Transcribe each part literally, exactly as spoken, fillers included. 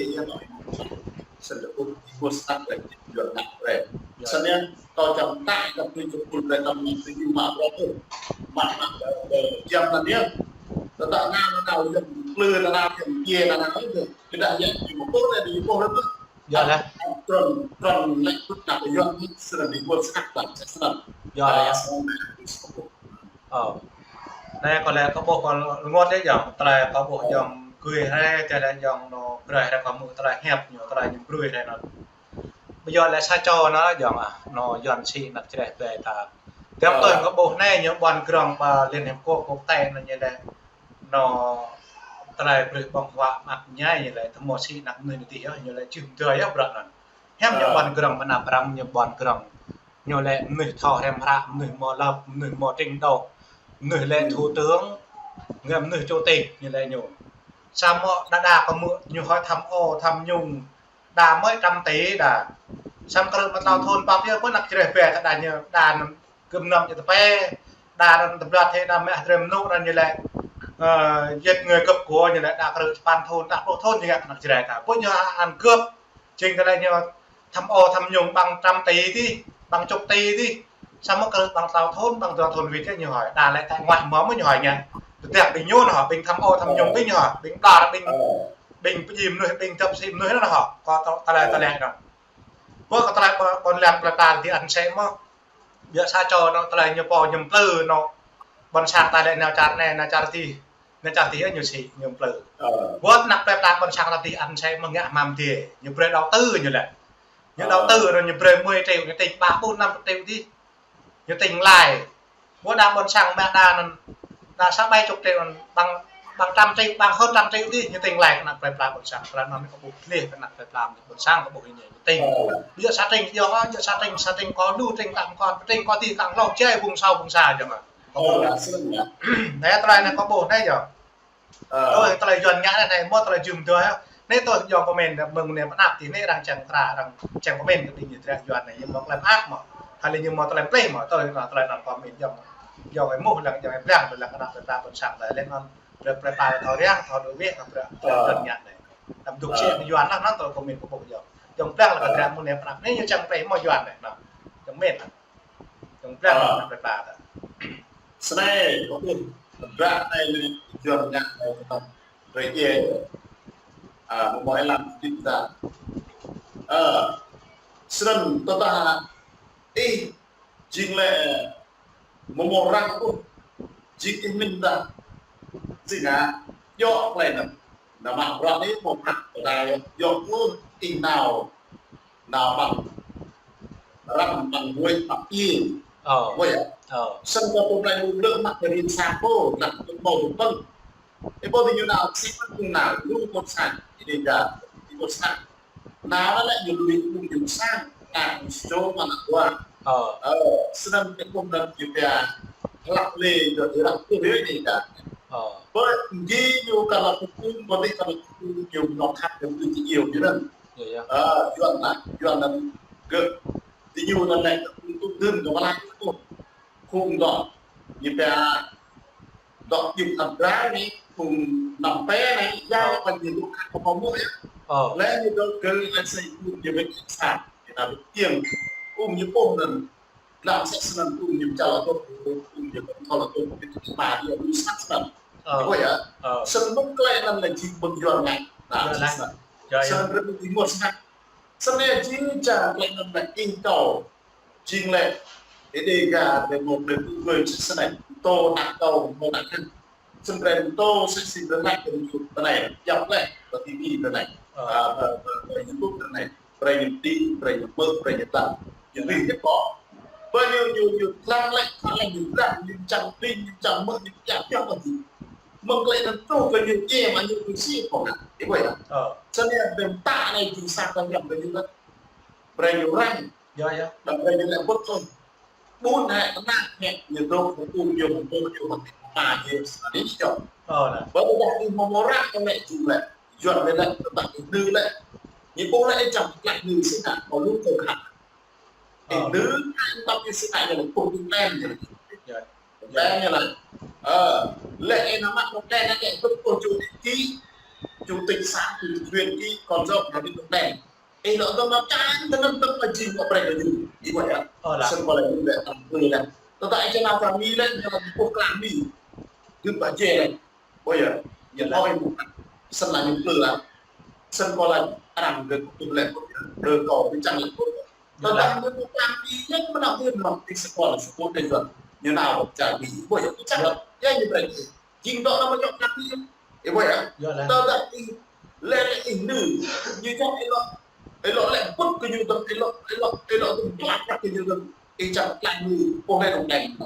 tê yơh. Sĭt lĕ ƀuh, ƀuh snăk lĕ, Yuan ngă brơi. Snăn yơh, kâo čang ta, kâo tui čŭp pul brơi, kâo mă tui mă brơi tơ. Mă, mă, ơ, jam anăn yơh. Tơdah nao, nao, Yuan plư, nao, nao, Yuan kiê, nao, nao, yơh. Tơdah yơh, ñu mă pô lĕ, ñu pô lĕ. Yơh lĕ. Trŭn, trŭn lĕ, tŭ nao Yuan, snăn ñu pô snăk lĕ, snăn. Yơh lĕ. Ơ. Anai kâo lĕ kâo ƀuh kâo rơngot lĕ jơ̆ng, tơlơi kâo ƀuh jơ̆ng gui hrơi, tơlơi jơ̆ng nô brơi hrơi kâo hmư̆ tơlơi hiăp ñu, tơlơi ñu brơi hrơi anŭn. Ƀu djơ̆ lĕ sa čô anŭn jơ̆ng ah, nô Yuan sĭ anăp Jrai ƀlĕ ta. Tơm tui kâo ƀuh anai ñu ƀuăn grŏng pơ Liên Hiệp Quốc quốc tế anŭn ñu lĕ nô tơlơi brơi ƀơ̆ng huă mă ñai ñu lĕ tơmô sĭ anăp mơnuih anai tih yơh, ñu lĕ čih mơdơi yơh bruă anŭn. Hiam ñu ƀuăn grŏng mơnă prăm ñu ƀuăn grŏng. Ñu lĕ mơnuih thâo hrăm hră, mơnuih mơ̆ lăp, mơnuih mơ̆ trình độ, mơnuih lĕ thủ tướng, ngă mơnuih chủ tịch, ñu lĕ ñu. Samơ̆ đa đa kơ mơ̆ ñu hơi tham ô, tham nhũng, đa mơi trăm tỷ đa. Samơ̆ krư̆ mă tlâo thŭn pap yơh, pơ anăp Jrai ƀlĕ ta đa ñu, đa năm gơ̆m năm ñu tơpĕ, đa năm tơblat hĕ đa mă hơdrem mơnŭ anŭn ñu lĕ, ơ, giết người cướp của ñu lĕ đa krư̆ sapăn thŭn, đa pluh thŭn ñu ngă anăp Jrai ta. Pơ ñu ăn cướp, jing tơlơi ñu tham ô tham nhũng ƀăng trăm tỷ tih, ƀăng chục tỷ tih. Samơ̆ krư̆ ƀăng tlâo thŭn, ƀăng dua thŭn wĭt ñu hơi. Đa lĕ ta ngoah mơ̆ ñu hơi ngă. Tơdah ƀing ñu nô, ƀing tham ô tham nhũng ƀing ñu hơi. Ƀing đa ƀing, ƀing pơjing mơnuih, ƀing tơp sĭ mơnuih nô. Kâo tơlơi tơlơi nô. Ƀuh kâo tơlơi ƀôn lan plơi pla tih ăn sĕ mơ̆. Biă sa čô nô tơlơi ñu pô ñu plư nô. Ƀôn sang ta lĕ nao čar anai, nao čar tih. Nao čar tih ñu sĭ, ñu plư. Ƀuh anăp plơi pla ƀôn sang ta tih ăn sĕ mơ̆ ngă hmam dê. Ñu brơi đầu tư ñu lĕ. Ñu đầu tư anŭn ñu brơi mười triệu, ñu tĭng ba ƀuh năm chục triệu tih. Ñu tĭng lai. Ƀuh đa ƀôn sang mă đa anŭn, đa sa ƀai chục triệu anŭn ƀăng Ƀăng trăm triệu, ƀăng hơn trăm triệu dih, ñu tring laih kơ ană plơi pla ƀôn sang. Tơlơi anŭn kâo ƀuh gleh kơ ană plơi pla ƀôn sang, kâo ƀuh ñu tring. Ƀu djơ̆ sa tring, yua, ƀu djơ̆ sa tring, sa tring kâo lu, tring tăm kâo, tring kâo dih kang lŏ jai ƀung sao ƀung sa yơh mơ̆. Kâo ƀuh. Anai tơlơi anai kâo ƀuh anai yơh. Ơ. Ơ, tơlơi Yuan ngă anai, anai mơ̆ tơlơi jum dua yơh. Anai tui yơh comment mơ̆ng anai pơnăp tih anai arăng čang tra, arăng čang comment kơ tih ñu tơlơi Yuan anai, ñu mơ̆ tơlơi mơak mơ̆. Hă lĕ ñu mơ̆ tơlơi plih mơ̆, tui anŭn tơlơi anŭn comment yơh mơ̆. Yua kơ mơ̆ lăng, yua kơ blang, lăng kơ ană plơi pla ƀôn sang tơlơi anŭn. Plơi, plơi pla thâo riang, thâo đuaĭ wĕ, thâo prăk, plơi Yuan ngă anai. Tăm duk sĭ Yuan lah, anŭn tơlơi comment kâo ƀuh yơh. Jơ̆ng blang lăng kơ dră mơ̆ng anai pơnăp. Anai ñu čang plih mơ̆ Yuan anai, anŭn. Jơ̆ng mĕt anŭn. Jơ̆ng blang lăng kơ plơi pla tơ. Snei, kâo ƀuh, dră anai lĕ Yuan ngă anai tơtăm. Rai ye. A, mơ̆ mơ̆ lăng tĭt ta. Ơ, snăn tơdah ih jing lĕ mơ̆ mơ̆ arăng ƀuh, jing ih mĭn dah. Jing ngă, yua tơlơi anŭn. Anăm mă bruă anai mơ̆ phat kơ đai, yua ƀuh ih nao, nao ƀăng răm ƀăng huĭ ƀăng iê. Ơ. Ƀuh yơh. Ơ. Snăn kâo pơmlai lu blơ̆ mă kơ rin sa pô, lăng kơ mâo lu pơ̆ng. Ih ƀuh tơ ñu nao, sĭt mơ̆n ñu nao, lu ƀôn sang, Êđê Đêga, ih ƀuh sang. Nao anŭn lĕ ñu lui ƀuh ñu sang, nao ñu čô mă ană dua. Ơ. Ơ, snăn kơ ƀuh anŭn ñu pia, hlăk lĕ, ñu hlăk kơ lĕ Êđê Đêga. Ơ. Ƀơi ñu kơ lăp kơ kŭm, ƀơi kơ lăp kơ kŭm, ñu nao khăp kơ ñu ti iêu ñu anŭn. Yơh, yơh. Ơ, Yuan anŭn, Yuan anŭn gơ̆. Ti ñu anŭn lĕ kơ kŭm tŭ dưn kơ mă lăk kơ kŭm dŏ. Ñu pia dŏ jum hăp dra anai, phung năm pê anai, yua ƀơi ñu dŏ khăp kơ mơ̆ yơh. Ơ. Lĕ ñu dŏ kơ lĕ sĭ kŭm ñu ƀĭt sa, ñu nao ƀĭt tiêng, kŭm ñu ƀuh anŭn. Lăng sĭt snăn kŭm ñu čar lŏ dŏ, kŭm ñu ƀĭt thâo lŏ dŏ, ƀĭt ma ñu lu sat snăn. Ơ. Ƀuh yơh. Ơ. Snăn mơ̆ng tơlơi anŭn lĕ jing ƀơ̆ng Yuan ngă. Anŭn, yơh lah, snăn. Yơh, yơh. Snăn rơ̆k ƀu ƀu mŭt snăn. Snăn yơh jing čar tơlơi anŭn lĕ ih kâo. Jing lĕ, Êđê Đêga, ƀu mơ̆ ƀu ƀu ƀu sĭt snăn. Tô nă kâo, mơ̆ nă kâo. Snăn brơi tô sĭt sĭt brơi laih kơ ñu tơ anai. Yap laih, ƀơi ti vi tơ anai. Ơ. A, ƀơi, ƀơi, ƀơi YouTube tơ anai. Brơi ñu ti, brơi ñu mơ̆, brơi ñu tăm. Ñu lui ñu pô. Ƀơi ñu, ñu, ñu lăng lĕ, lăng lĕ ñu lăng, ñu čang ti, ñu čang mơ̆, ñu yap, yap ƀơi ti. Mơ̆ng tơlơi anŭn truh kơ ñu, yơh mă ñu kơ sĭ pô ngă. Ih ƀuh yơh. Ơ. Snăn yơh, ƀing ta anai jing sa kơ ñu, brơi ñu lăng. Brơi ñu răng. Yơh, yơh. Đăm brơi ñu lĕ ƀuh ôh. Ƀun hĕ tơnah hĕ ñu dŏ kơ ƀun ñu, ƀun ñu, ƀun ñu, ƀun ñu, ƀun ñu. Ơ, lah. Ƀơi tơdah ih mơ̆ mơ̆ arăng kơ lĕ jing lĕ. Yuan lĕ lĕ, tơdah ih nư lĕ. Ñu ƀuh lĕ ih čang tlaih nư sĭt ngă, kơ lu kơ khăp. Ih nư, ih tăm ih sĭt ngă ñu lĕ, kơ ƀing đen ñu lĕ. Yơh. Đen ñu lĕ. Ơ, lĕ ih nao mă kơ đen lĕ, kơ kơ chủ tịch ký, chủ tịch xã, chủ tịch huyện ký, con dâu, nó đi kơ đen. Ih lŏ dŏ nao čang tơnăn tơ̆ng mă jing mă brơi kơ ñu. Ih ƀuh yơh. Ơ, lah. Snăn kơ lĕ ñu lĕ tăm kơ lĕ. Tơdah ih čang nao kơ Mi lĕ, ñu lĕ ƀuh kơ Mi. Gưt ƀă jê lĕ. Ƀuh yơh. Ñu thâo ih ƀuh. Snăn lĕ ñu plư lĕ. Snăn kơ lĕ arăng gơ̆ kŭm lĕ ƀuh. Rơ kâo ƀu čang lĕ ƀuh. Tơdah ñu ƀuh kơ Mi lĕ mơnă ƀuh mă ih sa kơ lĕ sa kơ tơjuan. Ñu nao čang Mi. Ƀuh yơh. Ƀu čang lĕ. Yơh ñu brơi. Jing dŏ nao mă čŏk kăk ñu. Ih ƀuh yơh. Yơh lah. Tơdah ih, lĕ lĕ ih nư, ñu čang ih lŏ, ih lŏ lĕ ƀuh kơ ñu dơ̆ng, ih lŏ, ih lŏ, ih lŏ dơ̆ng, klă klă kơ ñu dơ̆ng, ih čang klă ñu, ƀuh lĕ dơ̆ng đen.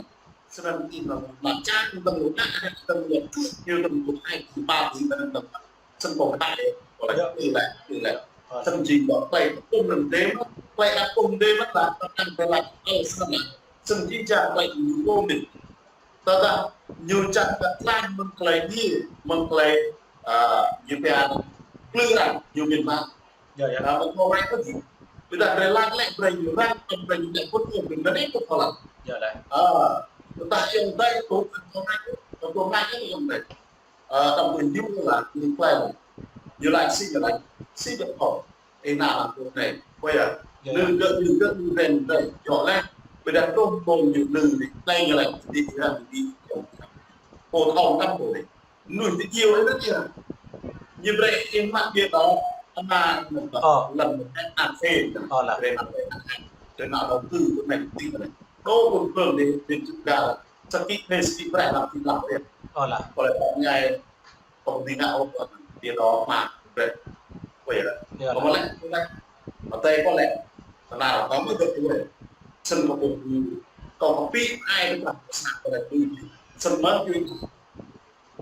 Snăn ih nao mă čang dơ̆ng lu, nă dơ̆ng lu, čuh ñu dơ̆ng lu, ai ƀu ƀă ih dơ̆ng dơ̆ng. Snăn ƀuh đai, ƀuh lĕ, yơh, ih lĕ, ih lĕ. Ơ. Snăn jing dŏ klei kơ ƀuh anŭn dê mơ̆n, klei kơ ƀuh dê mơ̆n lah, tơdah klei lăi, ơ, snăn lah. Snăn jing čang klei ñu ƀuh mĭn. Tơdah ñu čang kơ tlaih mơ̆ng tơlơi djiê, mơ̆ng tơlơi, a, ñu pia anŭn, plư arăng, ñu mĭn mă. Yơh, yơh. A, mơ̆ng tơlơi kơ jing. Tơdah brơi lăng lĕ, brơi ñu răng, brơi ñu lĕ ƀuh, ƀuh, ƀuh, ƀuh, ƀuh, ƀuh, ƀuh. Yơh, yơh. A, tơdah ayŏng adơi, tŭ, tŭ, tơlơi kơ ayŏng adơi. A, tăm ƀuh ñu lah, ñu klai. Ñu laĭ sĭt, ñu laĭ sĭt, ñu pơ̆. Ih nao lăng kơ anai. Ƀuh yơh. Yơh. Nư gơ̆, nư gơ̆, nư ren, ren. Yơh lĕ. Ƀiădah truh ƀơi ñu nư anai. Anai ñu laĭ, đi, đi, đi, đi. Pô thâo tăm pô anai. Nư ti iêu anai yơh. Ñu brơi ih mă ƀiă đô. Ama, ơ, lăm, lăm, lăm, lăm, lăm. Ơ, lah. Brơi mă, brơi mă, brơi mă đầu tư kơ anai, ti anai. Đô ƀuôn phường đi, đi čŭt gah. Sa kĭ, anai sa kĭ brơi lăm, ti lăm, yơh. Ơ, lah. Kơ lĕ, anai, Kơ ƀing ngă ôh, ƀiă đô mă brơi. Ƀuh yơh. Yơh. Kơ mơ̆ lĕ, kơ mơ̆ lĕ. Mă tơi kơ lĕ. Kơ nao kơ mơ̆ dŏ kơ lĕ. Snăn kơ ƀuh. Kơ kơ pi ai kơ sa kơ lĕ ƀuh. Snăn mơ̆ ƀuh.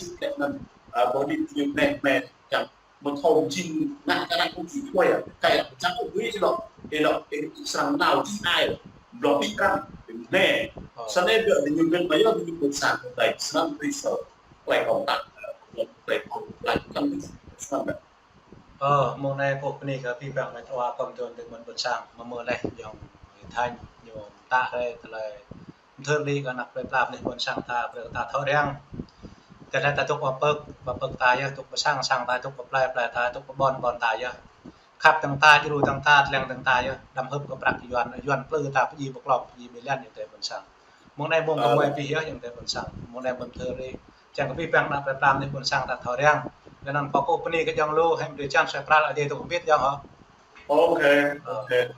čih lĕ anŭn, ơ, bơni ñu mĕ mĕ čang mơ̆ thâo jing ngă kơ ană kông čih kơ yơh, kơ yơh čang kơ ƀuh ih lŏ, ih lŏ, ih srăng nao jing ai lŏ, blŏ ih krăn, mĕ. Ơ. Snăn ƀiă ñu mĕ mă yơh ñu ƀuôn sang kơ đai, snăn tui sơ, klei kông tak, klei kông tak, snăn. Ơ, mông anai kâo bơni kơ abih bang mĕt wa kơ mơ̆ng tơlơi mơ̆n ƀuôn sang, mơ̆ mơ̆ leh yŏng Thâo Reng ñu mtă rai tơlơi mơthưr đĭ kơ anăp plei pla mơnuih ƀuôn sang ta, brơi kơ ta thâo răng. Tơlơi ta dŏ pơ pơ̆k, pơ pơ̆k ta yơh, dŏ pơ sang, sang ta, dŏ pơ plei, plei ta, dŏ pơ ƀôn, ƀôn ta yơh. Khăp dơ̆ng ta, djru dơ̆ng ta, tlĕng dơ̆ng ta yơh, đăm hưp kơ prăk Yuan, Yuan plư ta pơjing pơklŏp, pơjing ƀiă lĕ yơh tơlơi ƀuôn sang. Mông anai mông kơ mơi pih yơh yŏng tơlơi ƀuôn sang. Mông anai ƀuôn thơ ri. Čang kơ abih bang anăp plei pla mơnuih ƀuôn sang ta thâo răng. Lĕ anŭn pơkŏ bơni kơ yŏng lu, hăng drơi jan suaih pral Adai dŏ hơbĭt yŏng hŏ. Ôkê, ôkê.